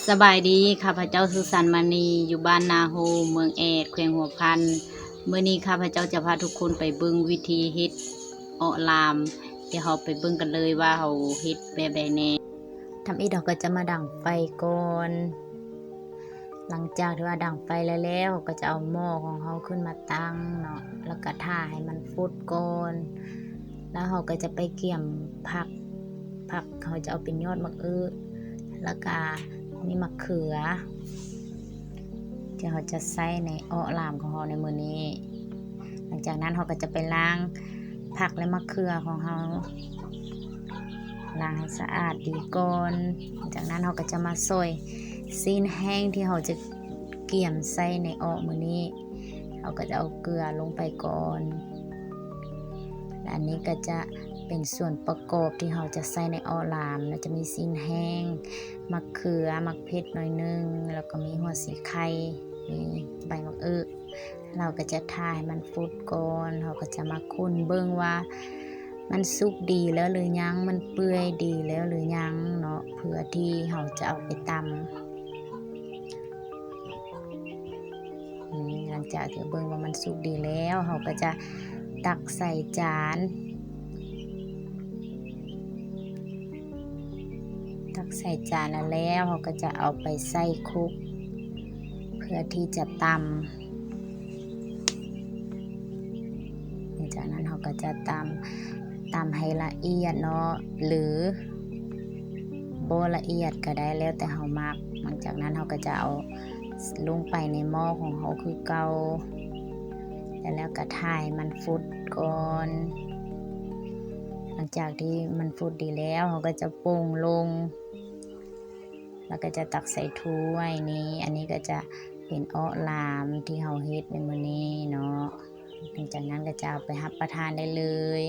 ສະບາຍດີ, ຂ້າພະເຈົ້າສຸສັນມະນີ ຢູ່ບ້ານນາໂຮ ເມືອງແອດ ແຂວງຫົວພັນ. ມື້ນີ້ຂ້າພະເຈົ້າຈະພາທຸກຄົນໄປເບິ່ງວິທີເຮັດເອາະລາມ ດຽວເຮົາໄປເບິ່ງກັນເລີຍວ່າເຮົາເຮັດແບບໃດແດ່. ທຳອິດເຮົາກໍຈະມາດັງໄຟກ່ອນ. ຫຼັງຈາກທີ່ວ່າດັງໄຟແລ້ວໆ ເຮົາກໍຈະເອົາໝໍ້ຂອງເຮົາຂຶ້ນມາຕັ້ງເນາະ, ແລ້ວກໍຖ້າໃຫ້ມັນຟົດກ່ອນ, ແລ້ວເຮົາກໍຈະໄປກຽມຜັກ. ຜັກເຮົາຈະເອົາເປັນຍອດໝາກອຶ ແລ້ວກະມີໝາກເຂືອ ທີ່ເຮົາຈະໃຊ້ໃນເອາະລາມຂອງເຮົາໃນມື້ນີ້. ຫຼັງຈາກນັ້ນເຮົາກໍຈະໄປລ້າງຜັກ ແລະ ໝາກເຂືອຂອງເຮົາ ລ້າງໃຫ້ສະອາດດີກ່ອນ. ຈາກນັ້ນເຮົາກໍຈະມາຊອຍຊີ້ນແຫ້ງທີ່ເຮົາຈະກຽມໃສ່ໃນເອາະມື້ນີ້. ເຮົາກໍຈະເອົາເກືອລົງໄປກ່ອນ. ແລະ ອັນນີ້ກໍຈະເປັນສ່ວນປະກອບທີ່ເຮົາຈະໃສ່ໃນເອາະລາມ. ເຮົາຈະມີຊີ້ນແຫ້ງ, ໝາກເຂືອ, ໝາກເຜັດໜ້ອຍໜຶ່ງ, ແລ້ວກໍມີຫົວສີໄຄ, ມີໃບໝາກອຶ. ເຮົາກໍຈະຖ້າໃຫ້ມັນຟົດກ່ອນ. ເຮົາກໍຈະມາຄົນເບິ່ງວ່າມັນສຸກດີແລ້ວຫຼືຍັງ, ມັນເປື່ອຍດີແລ້ວຫຼືຍັງເນາະ, ເພື່ອທີ່ເຮົາຈະເອົາໄປຕຳ. ນີ້ ຫຼັງຈາກທີ່ເບິ່ງວ່າມັນສຸກດີແລ້ວ ເຮົາກໍຈະຕັກໃສ່ຈານ. ຕັກໃສ່ຈານແລ້ວ ເຮົາກໍຈະເອົາໄປໃສ່ຄົກ ເພື່ອທີ່ຈະຕຳ. ຫຼັງຈາກນັ້ນເຮົາກໍຈະຕຳ, ຕຳໃຫ້ລະອຽດເນາະ ຫຼື ບໍ່ລະອຽດກໍໄດ້ ແລ້ວແຕ່ເຮົາມັກ. ຫຼັງຈາກນັ້ນເຮົາກໍຈະເອົາລົງໄປໃນໝໍ້ຂອງເຮົາຄືເກົ່າ ແລ້ວກໍຖ້າໃຫ້ມັນຟົດກ່ອນ. ຫຼັງຈາກທີ່ມັນຟົດດີແລ້ວ ເຮົາກໍຈະປົງລົງ ແລ້ວກໍຈະຕັກໃສ່ຖ້ວຍນີ້. ອັນນີ້ກໍຈະເປັນເອາະລາມທີ່ເຮົາເຮັດໃນມື້ນີ້ເນາະ. ຫຼັງຈາກນັ້ນກໍຈະເອົາໄປຮັບປະທານໄດ້ເລີຍ.